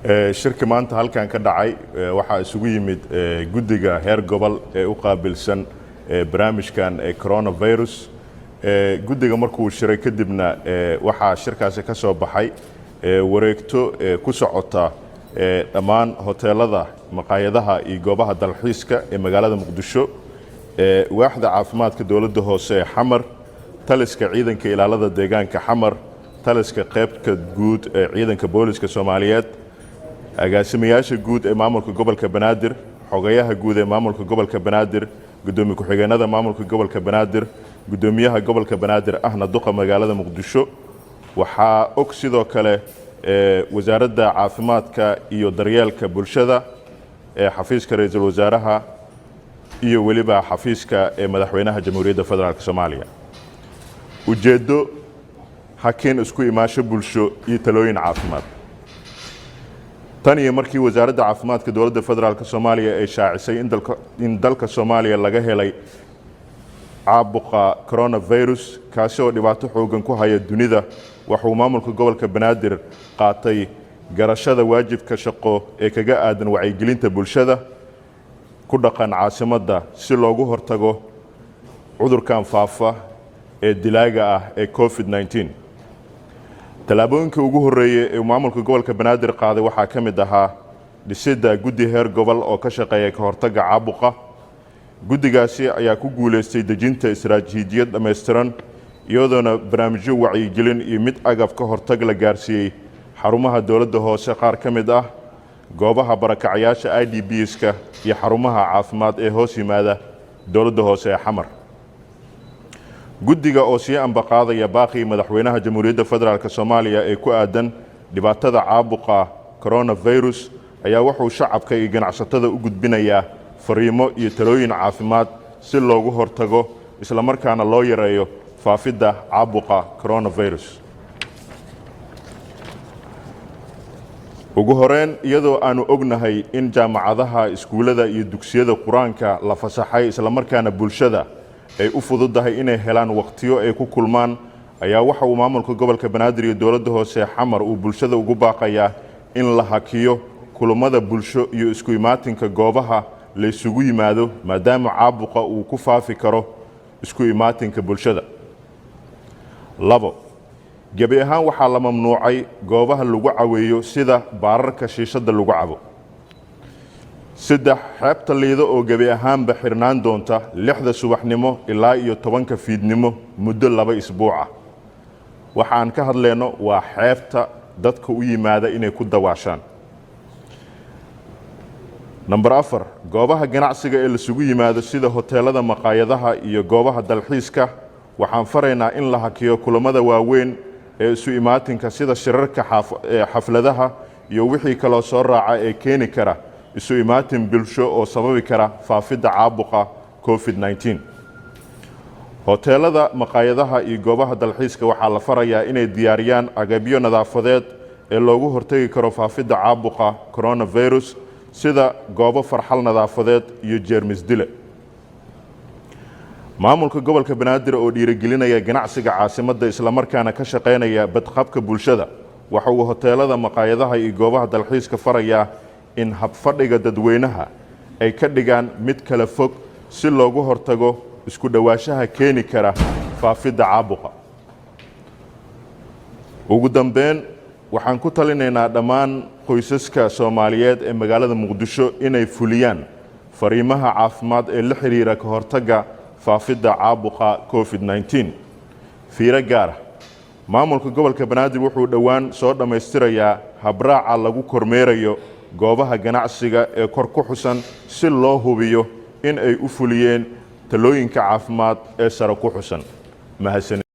Shirka maanta halkan ka dhacay waxaa isugu yimid guddiga heer gobol ee u qaabilsan barnaamijkan coronavirus. Guddiga markuu shiray kadibna waxaa shirkaasi ka soo baxay wareegto ku socota dhammaan hoteelada, maqaayadaha iyo goobaha dalxiiska ee magaalada Muqdisho, waaxda caafimaadka dowladda hoose ee Xamar, taliska ciidanka ilaalada deegaanka Xamar, taliska qaybta guud ee ciidanka booliska Soomaaliyeed, agaasimayaasha guud ee maamulka gobolka Banaadir, xogayaha guud ee maamulka gobolka Banaadir, gudoomiye ku-xigeenada maamulka gobolka Banaadir, gudoomiyaha gobolka Banaadir ahna duqa magaalada Muqdisho. Waxaa og sidoo kale wasaaradda caafimaadka iyo daryeelka bulshada, ee xafiiska ra-iisul wasaaraha iyo weliba xafiiska ee madaxweynaha Jamhuuriyadda Federaalka Soomaaliya. Ujeeddo: hakin isku imaasho bulsho iyo talooyin caafimaad. Tan iyo markii wasaaradda caafimaadka dowladda Federaalka Soomaaliya ay shaacisay in dalka Soomaaliya laga helay caabuqa coronavirus, kaasi oo dhibaato xoogan ku haya dunida, waxauu maamulka gobolka Banaadir qaatay garashada waajibka shaqo ee kaga aadan wacyigelinta bulshada ku dhaqan caasimadda si loogu hortago cudurkan faafa ee dilaaga ah ee COVID-19. Tallaabooyinka ugu horreeyey ee maamulka gobolka Banaadir qaaday waxaa ka mid ahaa dhisidda guddi heer gobol oo ka shaqeeya ka hortagga caabuqa. Guddigaasi ayaa ku guulaystay dejinta istaraatiijiyad dhammaystiran, iyadoona barnaamijyo wacyigelin iyo mid agab ka hortag la gaarsiiyey xarumaha dowladda hoose qaar ka mid ah, goobaha barakacayaasha IDPs-ka iyo xarumaha caafimaad ee hoos yimaada dowladda hoose ee Xamar. Guddiga oo sii ambaqaadaya baaqii madaxweynaha Jamhuuriyadda Federaalka Soomaaliya ee ku aadan dhibaatada caabuqa coronavirus ayaa wuxuu shacabka iyo ganacsatada u gudbinayaa fariimo iyo talooyin caafimaad si loogu hortago islamarkaana loo yareeyo faafidda caabuqa coronavirus. Ugu horeyn, iyadoo aanu ognahay in jaamacadaha, iskuullada iyo dugsiyada qur-aanka la fasaxay, islamarkaana bulshada ay u fududahay inay helaan wakhtiyo ay ku kulmaan, ayaa waxa uu maamulka gobolka Banaadir iyo dowladda hoose Xamar uu bulshada ugu baaqayaa in la hakiyo kulammada bulsho iyo isku imaatinka goobaha la isugu yimaado, maadaama caabuqa uu ku faafi karo isku imaatinka bulshada. Labo, gebi ahaan waxaa la mamnuucay goobaha lagu caweeyo sida baararka shiishadda lagu cabo. Saddex, xeebta Liido oo gebi ahaanba xirnaan doonta 6da subaxnimo ilaa iyo 10ka fiidnimo muddo 2 isbuuc ah. Waxaan ka hadlayno waa xeebta dadka u yimaada inay ku dawaashaan. Number 4, goobaha ganacsiga ee lasugu yimaado sida hoteelada, maqaayadaha iyo goobaha dalxiiska waxaan faraynaa in la hakiyo kulammada waaweyn ee isu imaatinka sida shirarka, xafladaha iyo wixii kaloo soo raaca ee keeni kara isu imaatin bulsho oo sababi kara faafidda caabuqa COVID-19. Hoteelada, maqaayadaha iyo goobaha dalxiiska waxaa la farayaa inay diyaariyaan agabyo nadaafadeed ee loogu hortegi karo faafidda caabuqa coronavirus, sida goobo farxal nadaafadeed iyo jeermis dile. Maamulka gobolka Banaadir oo dhiirigelinaya ganacsiga caasimadda islamarkaana ka shaqaynaya badqabka bulshada waxa uu hoteelada, maqaayadaha iyo goobaha dalxiiska farayaa in habfadhiga dadweynaha ay ka dhigaan mid kala fog si loogu hortago isku dhowaanshaha keeni kara faafidda caabuqa. Ugu dambeyn, waxaan ku talinaynaa dhammaan qoysaska Soomaaliyeed ee magaalada Muqdisho inay fuliyaan fariimaha caafimaad ee la xiriira ka hortagga faafidda caabuqa COVID-19. Fiiro gaara: maamulka gobolka Banaadir wuxuu dhowaan soo dhammaystirayaa habraaca lagu kormeerayo goobaha ganacsiga ee kor ku xusan si loo hubiyo in ay u fuliyeen talooyinka caafimaad ee sare ku xusan. Mahadsanid.